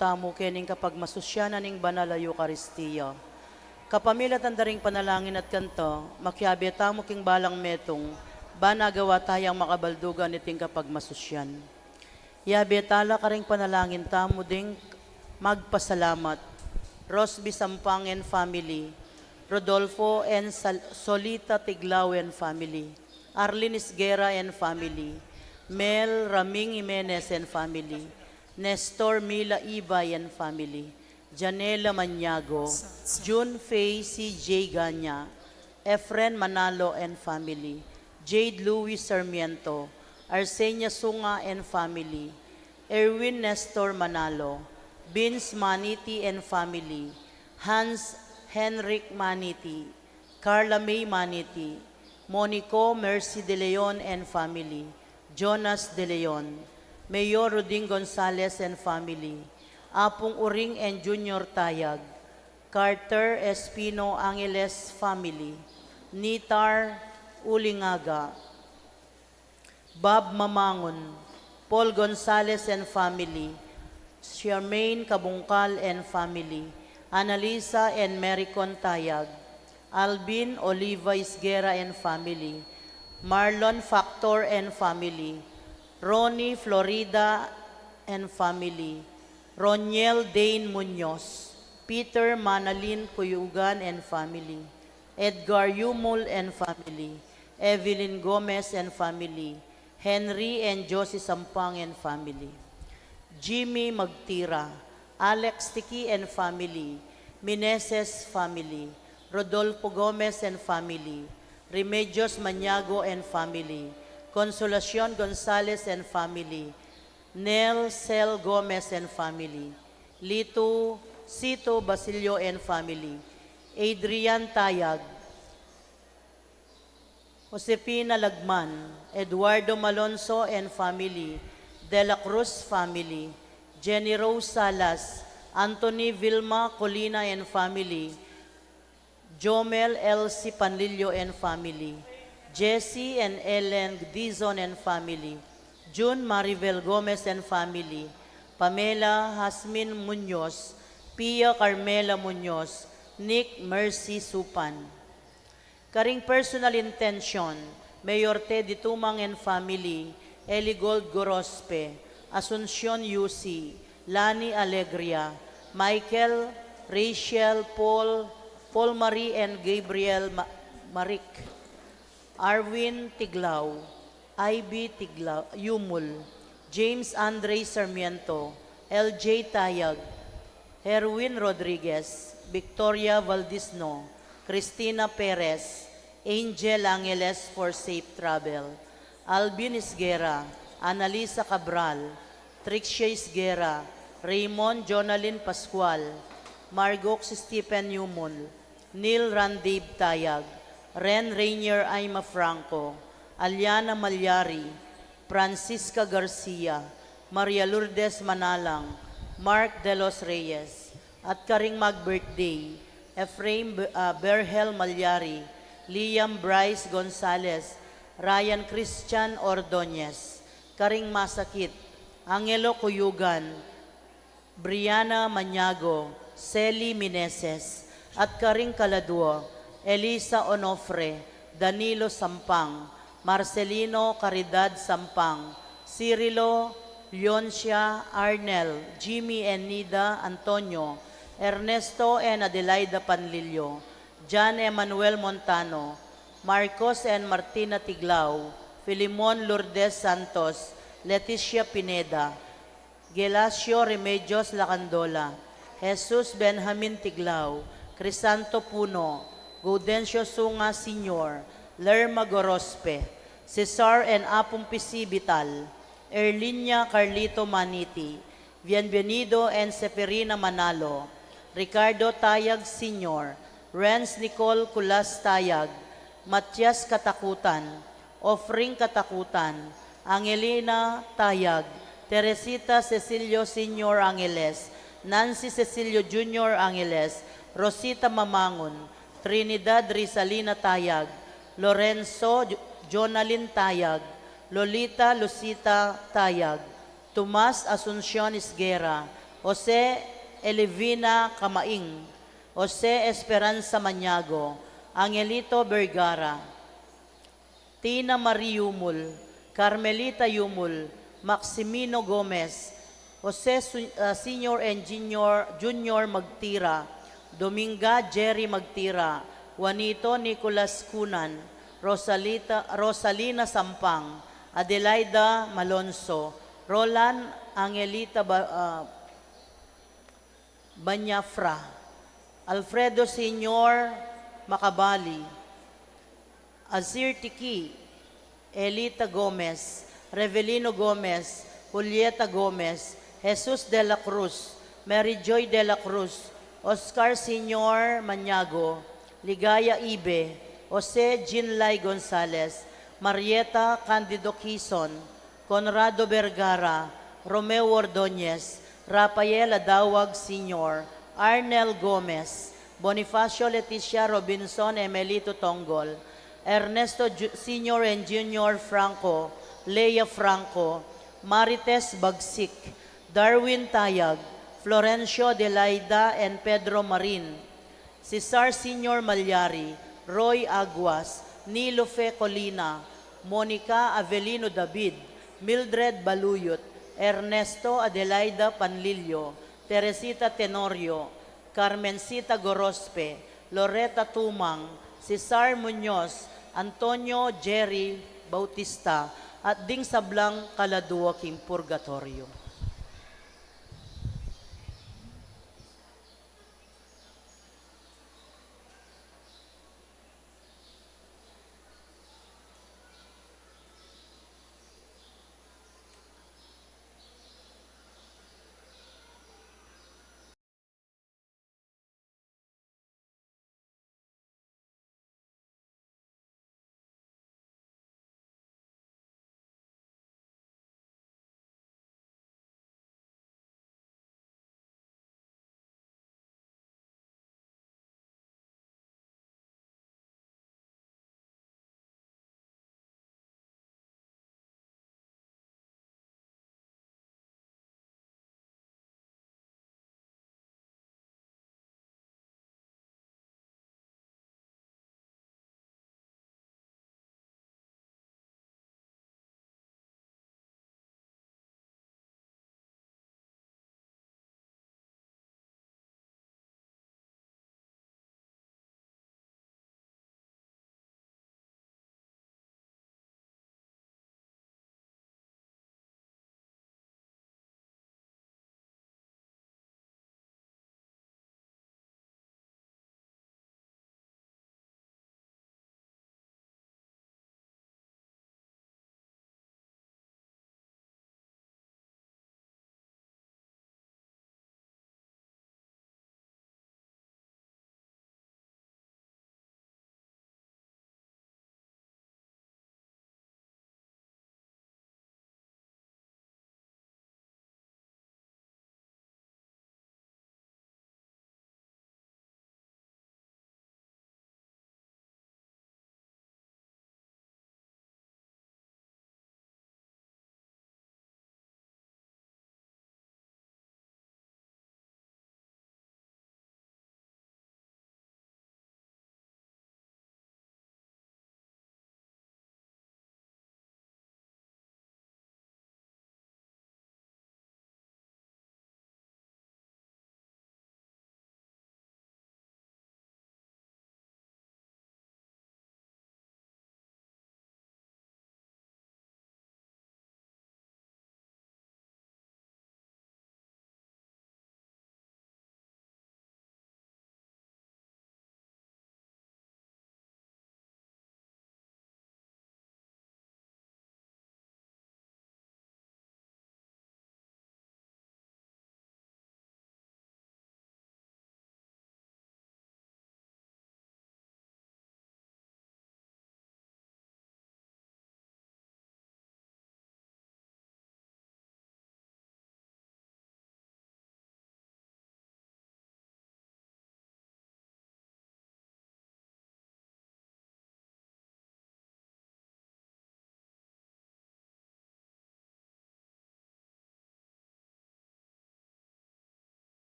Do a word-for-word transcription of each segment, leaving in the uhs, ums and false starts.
tamu kening kapagmasusyanan ning Banal a Eukaristia. Kapamilatan da ring panalangin at kanta, makiabe tamu king balang metung, ban agawa tayang makabaldugan iting kapagmasusyan. Yabe tala karing panalangin tamu ding magpasalamat. Rosby Sampang and family, Rodolfo and Sal-, Solita Tiglao and family, Arlene Isguera and family, Mel Raming Jimenez and family, Nestor Mila Ibay and family, Janela Maniago, June Faye C J Ganya, Efren Manalo and family, Jade Louis Sarmiento, Arsenia Sunga and family, Erwin Nestor Manalo, Vince Maniti and family, Hans Henrik Maniti, Carla May Maniti, Monico Mercy De Leon and family, Jonas De Leon, Mayor Ruding Gonzales and family, Apung Uring and Junior Tayag, Carter Espino Angeles family, Nitar Ulingaga, Bob Mamangun, Paul Gonzales and family, Charmaine Kabungkal and family, Annalisa and Mericon Tayag, Alvin Oliva Isguera and family, Marlon Factor and family, Ronnie Florida and family, Roniel Dane Muñoz, Peter Manalin Cuyugan and family, Edgar Yumul and family, Evelyn Gomez and family, Henry and Josie Sampang and family, Jimmy Magtira, Alex Tiki and family, Meneses family, Rodolfo Gomez and family, Remedios Maniago and family, Consolacion Gonzales and family, Nel Cel Gomez and family, Lito Sito Basilio and family, Adrian Tayag, Josefina Lagman, Eduardo Malonzo and family, De La Cruz family, Jenny Rose Salas, Anthony Vilma Colina and family, Jomel Elsie Panlilio and family, Jesse and Ellen Dizon and family, June Maribel Gomez and family, Pamela Hasmin Muñoz, Pia Carmela Muñoz, Nick Mercy Supan. Karing personal intention, Mayor Teddy Tumang and family, Eli Gold Gorospe, Asuncion U C, Lani Alegria, Michael, Rachel, Paul, Paul Marie and Gabriel Ma-, Marik, Arwin Tiglao, Ivy Tiglao, Yumul, James Andre Sarmiento, L J Tayag, Herwin Rodriguez, Victoria Valdisno, Cristina Perez, Angel Angeles for safe travel, Alvin Isguera, Annalisa Cabral, Trixia Isguera, Raymond Jonalyn Pascual, Margox Stephen Yumul, Neil Randiv Tayag, Ren Rainier Aima Franco, Aliana Malyari, Francisca Garcia, Maria Lourdes Manalang, Mark De Los Reyes, at karing mag-birthday, Ephraim Be-, ah, Berhel Malyari, Liam Bryce Gonzales, Ryan Christian Ordonez, karing masakit, Angelo Cuyugan, Briana Maniago, Celi Meneses, at karing kaladua, Elisa Onofre, Danilo Sampang, Marcelino Caridad Sampang, Cirilo, Leoncia, Arnel, Jimmy and Nida Antonio, Ernesto and Adelaida Panlilio, John Emmanuel Montano, Marcos and Martina Tiglao, Filimon Lourdes Santos, Leticia Pineda, Gelasio Remedios Lacandola, Jesus Benjamin Tiglao, Crisanto Puno, Gaudencio Sunga Senior, Lerma Gorospe, Cesar and Apung Pisi Vital, Erlinia Carlito Maniti, Bienvenido and Seferina Manalo, Ricardo Tayag Senior, Renz Nicole Culas Tayag, Matias Katakutan, Offering Katakutan, Angelina Tayag, Teresita Cecilio Senior Angeles, Nancy Cecilio Junior Angeles, Rosita Mamangun, Trinidad Rizalina Tayag, Lorenzo Jo-, Jonalyn Tayag, Lolita Lucita Tayag, Tomas Asuncion Isguera, Jose Elivina Camaing, Jose Esperanza Maniago, Angelito Vergara, Tina Marie Yumul, Carmelita Yumul, Maximino Gomez, Jose Su- ah, Senior and Junior, Junior Magtira, Dominga Jerry Magtira, Juanito Nicolas Cunan, Rosalita, Rosalina Sampang, Adelaida Malonzo, Roland Angelita Ba- ah, Banyafra, Alfredo Senior Macabali, Azir Tiki, Elita Gomez, Revelino Gomez, Julieta Gomez, Jesus de la Cruz, Mary Joy de la Cruz, Oscar Senior Maniago, Ligaya Ibe, Jose Jinlay Gonzalez, Marieta Candido Quizon, Conrado Vergara, Romeo Ordonez, Rafael Adawag Senior, Arnel Gomez, Bonifacio Leticia Robinson Emelito Tonggol, Ernesto Ju- Senior and Junior Franco, Lea Franco, Marites Bagsik, Darwin Tayag, Florencio Adelaida and Pedro Marin, Cesar Senior Malyari, Roy Aguas, Nilo Fe Colina, Monica Avelino David, Mildred Baluyot, Ernesto Adelaida Panlilio, Teresita Tenorio, Carmencita Gorospe, Loreta Tumang, Cesar Muñoz, Antonio Jerry Bautista, at ding sablang kaladua king purgatorio.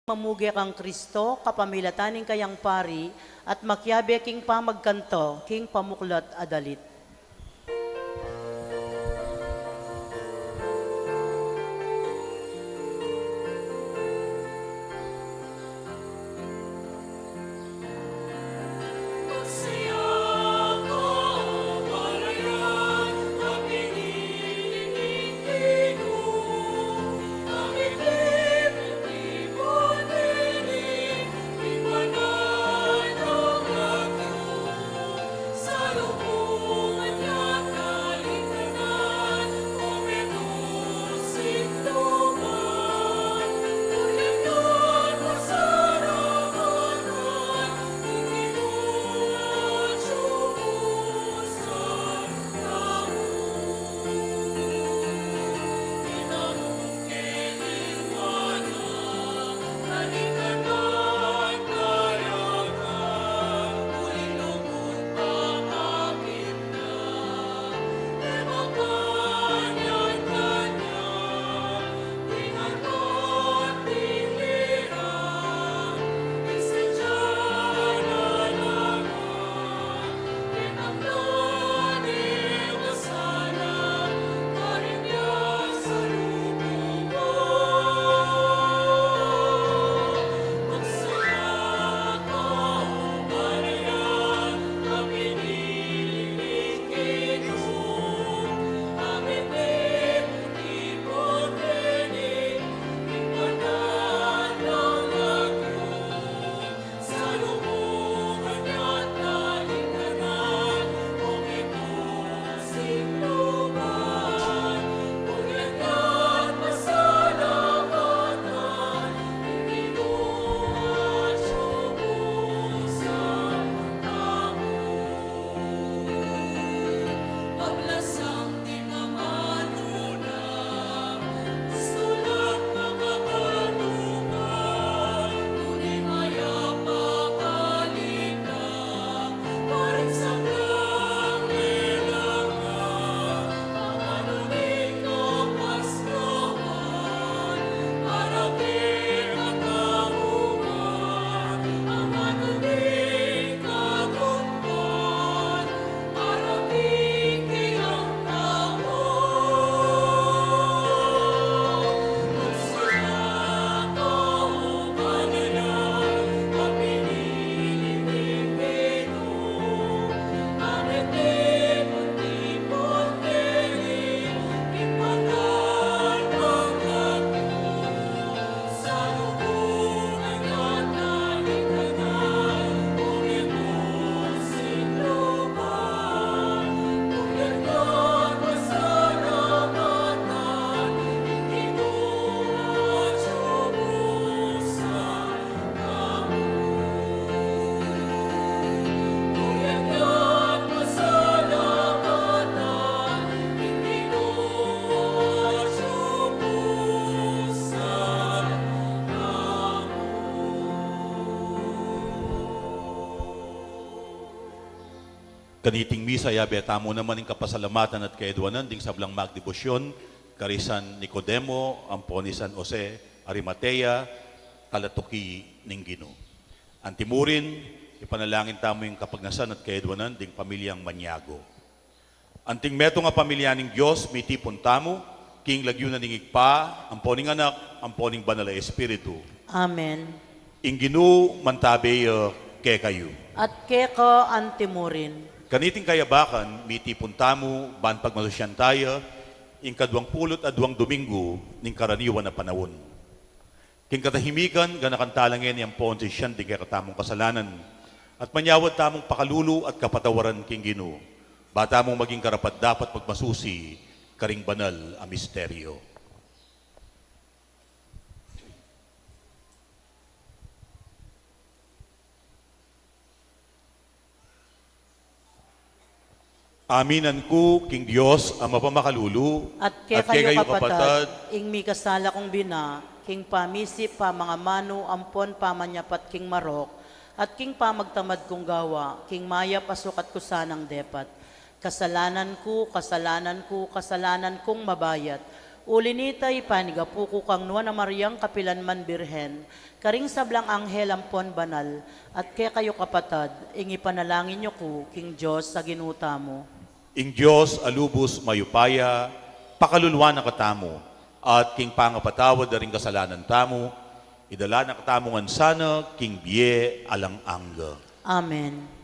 mamuge kang Kristo, kapamilatan ning kayang pari, at makiabe king pamagkanto, king pamuklat a dalit. Kaniting misa, yabe tamu naman ing kapasalamatan at kayaduanan ding sablang magdebosyon, kari San Nicodemo, ampo ni San Jose Arimatea, kalatuki ning Ginu. Antimurin, ipanalangin tamu ing kapagnasan at kayaduanan ding pamilyang Maniago. Anting metung a pamilya ning Dios, mitipun tamu, king lagyu na ning Ibpa, ampo ning Anak, ampo ning Banal a Espiritu. Amen. Ing Ginu mantabe ya kekayu. At keka antimurin. Kaniting kayabakan, mitipun tamu, ban pagmasusyan taya, ing kaduang pulu't aduang Domingo ning karaniwan a panaun. King katahimikan, ganakan tala ngeni ampon sisian ding kekatamung kasalanan, at manyawad tamung pakalulu at kapatawaran king Ginu, ba tamung maging karapat-dapat magmasusi karing banal a misteryo. Aminan ku king Dios a mapamakalulu, at kekayu, kapatad, ing mikasala kung bina, king pamisip, pamangamanu, ampon pamanyapat king marok, at king pamagtamad kung gawa, king mayap a sukat ku sanang depat. Kasalanan ku, kasalanan ku, kasalanan kung mabayat, Uli nita, ipanigapu ku kang Nuan a Mariang kapilan man Birhen, karing sablang anghel ampon banal, at kekayu kapatad, ing ipanalangin yu ku king Dios a Ginu tamu. Ing Dios a lubus mayupaya, pakaluluan na katamu, at king pangapatawad da ring kasalanan tamu, idala na katamu ngan sana king bie alang angga. Amen.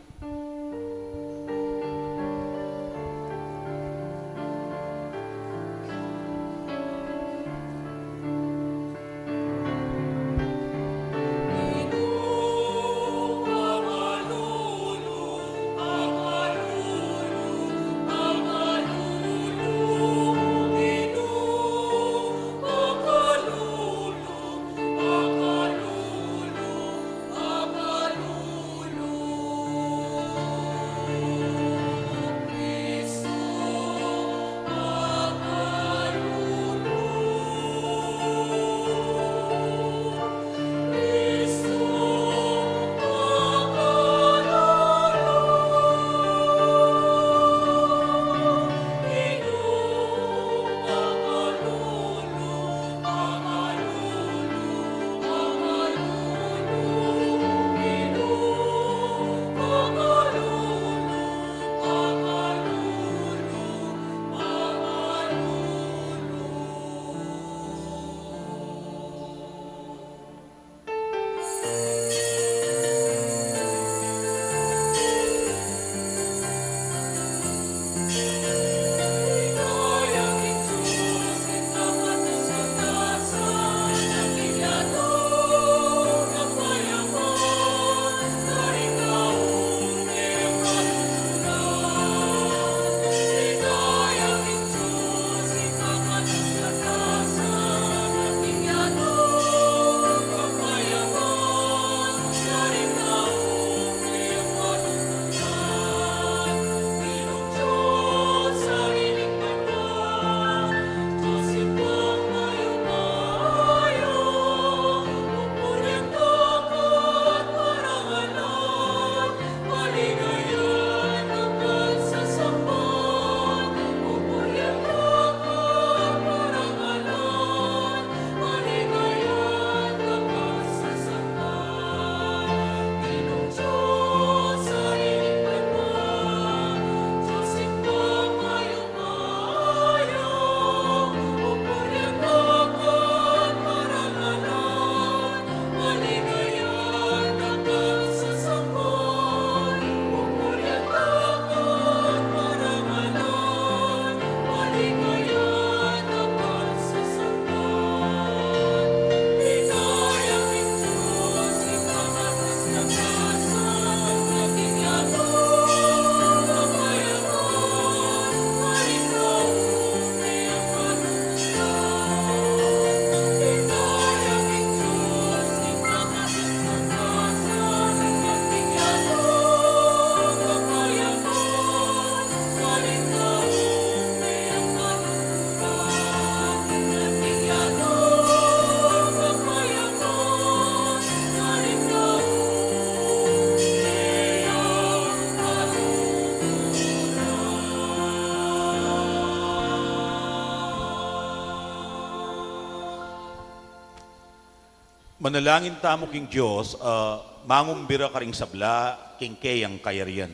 Manalangin tamu king Dios, a mangumbira karing sabla king keyang kayarian.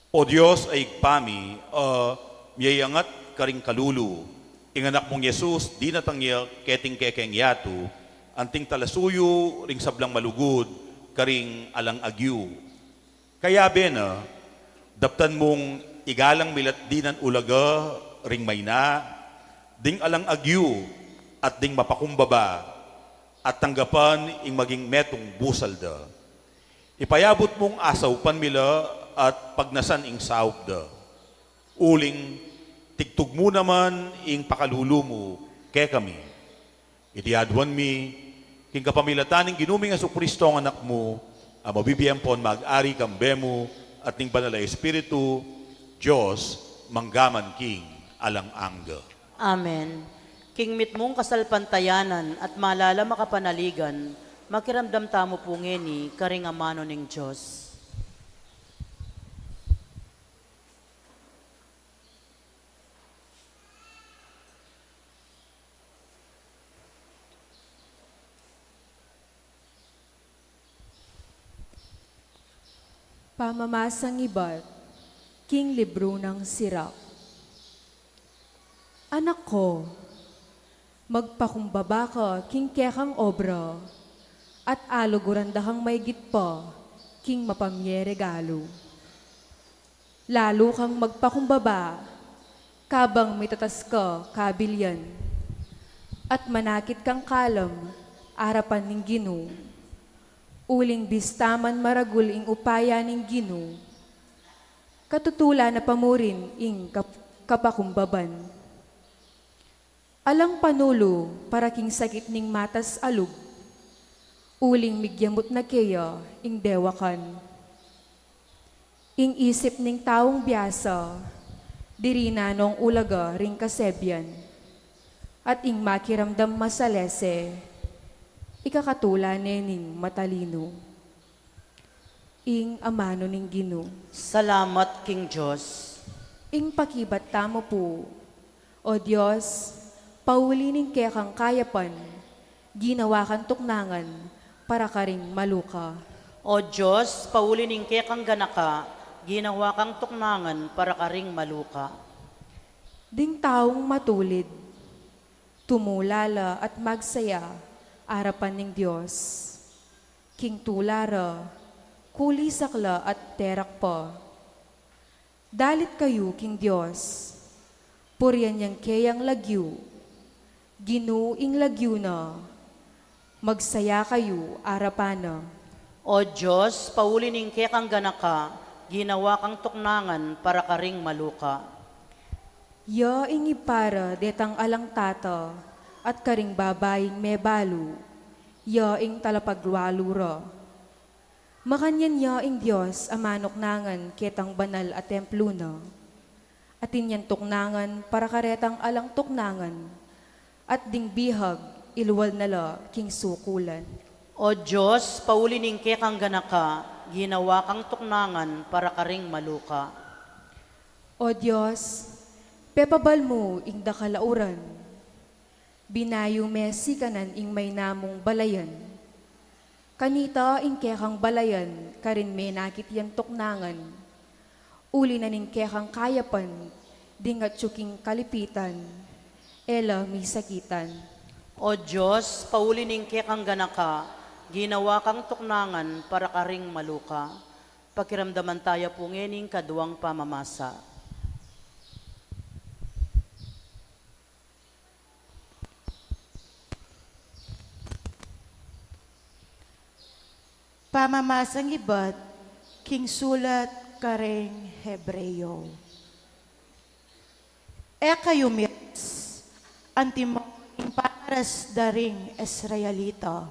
O Dios a Ibpa mi, a miyayangat karing kalulu, ing Anak mung Jesus, dinatang ya keting kekeng yatu, anting talasuyu ring sablang malugud karing alang agyu. Kayabe na, daptan mung igalang mila't dinan ulaga ring maina, ding alang agyu at ding mapakumbaba, at tanggapan ing maging metung busal da. Ipayabut mung asaupan mi la at pagnasan ing saup da. Uling tigtug mu naman ing pakalulu mu kekami. Iti aduan mi king kapamilatan ning Ginu ming Jesucristo a Anak mu, a mabibie ampon mag-ari kambe mu at ning Banal a Espiritu, Dios, mangga man king alang angga. Amen. King mitmung kasalpantayanan at malalam a kapanaligan, makiramdam tamu pu ngeni karing amanu ning Dios. Pamamasang ibat king libru nang Sirak. Anak ko, magpakumbaba ka king kekang obra, at aluguran da kang maigit pa king mapamie regalu. Lalu kang magpakumbaba, kabang mitatas ka kabilyan, at manakit kang kalam arapan ning Ginu. Uling bista man maragul ing upaya ning Ginu, katutulan na pa mu rin ing kap-, kapakumbaban. Alang panulu para king sakit ning matas a lub, uling migyamut na keya ing dewakan. Ing isip ning taung biasa, diri na nong ulaga ring kasebian, at ing makiramdam masalese, ikakatulan ne ning matalinu. Ing amanu ning Ginu. Salamat king Dios. Ing pakibat tamu pu. O Dios, pauli ning kekang kayapan, ginawa kang tuknangan para karing maluka. O Dios, pauli ning kekang ganaka, ginawa kang tuknangan para karing maluka. Ding taung matulid, tumula la at magsaya arapan ning Dios. King tula ra, kulisak la at terak pa. Dalit kayu king Dios, purian yang keyang lagyu, Ginu ing lagyu na, magsaya kayu arapan na. O Dios, pauli ning kekang ganaka, ginawa kang tuknangan para karing maluka. Ya ing Ibpa ra detang alang tata, at karing babaing mebalu, ya ing talapaglualu ra. Makanyan ya ing Dios a manuknangan ketang banal a templu na. Atin yang tuknangan para karetang alang tuknangan, at ding bihag ilual na la king sukulan. O Dios, pauli ning kekang ganaka, ginawa kang tuknangan para karing maluka. O Dios, pepabal mu ing dakal a uran. Binayu me sikanan ing mainamu mung balayan. Kanita ing kekang balayan karin menakit yang tuknangan. Uli na ning kekang kayapan, ding atyu king kalipitan, e la misakitan. O Dios, pauli ning kekang ganaka, ginawa kang tuknangan para karing maluka. Pakiramdaman taya pu ngening kaduang pamamasa. Pamamasang ibat king sulat karing Hebreo. E kayu miras, antimo ing pamaras da ring Israelita,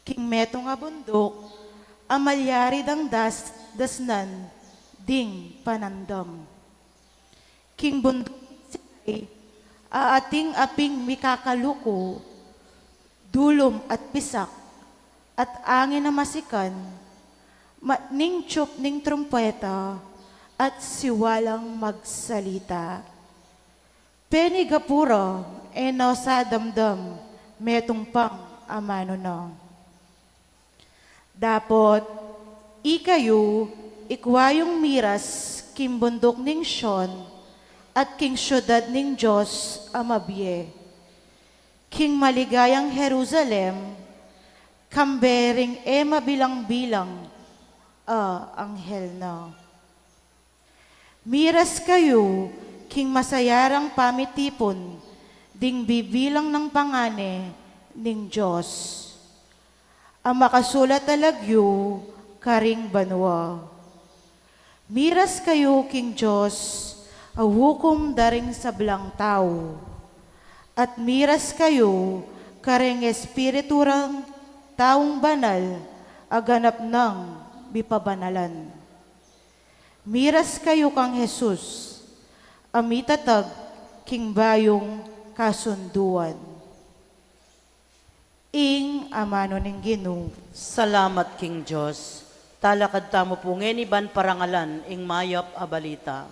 king metung a bunduk a malyari dang das-, dasnan ding panandam. King bunduk Sinai, a ating aping mikakaluku, dulum at pisak, at angin a masikan, matning tiyup ning trumpeta, at siwalang magsalita. Penigapu ra, e no sa damdam, metung pang amanu na. Dapot, ikayu, ikwa yung miras king bunduk ning Sion, at king siudad ning Dios a mabie, king maligayang Jerusalem, kambe ring e mabilang-bilang a anghel na. Miras kayu king masayarang pamitipun ding bibilang nang pangane ning Dios, a makasulat a lagyu karing banua. Miras kayu king Dios a ukum da ring sablang tau, at miras kayu karing espiritu rang taung banal a ganap nang mipabanalan. Miras kayu kang Jesus a mitatag king bayung kasunduan. Ing amanu ning Ginu. Salamat king Dios. Talakad tamu pu ngeni ban parangalan ing mayap a balita.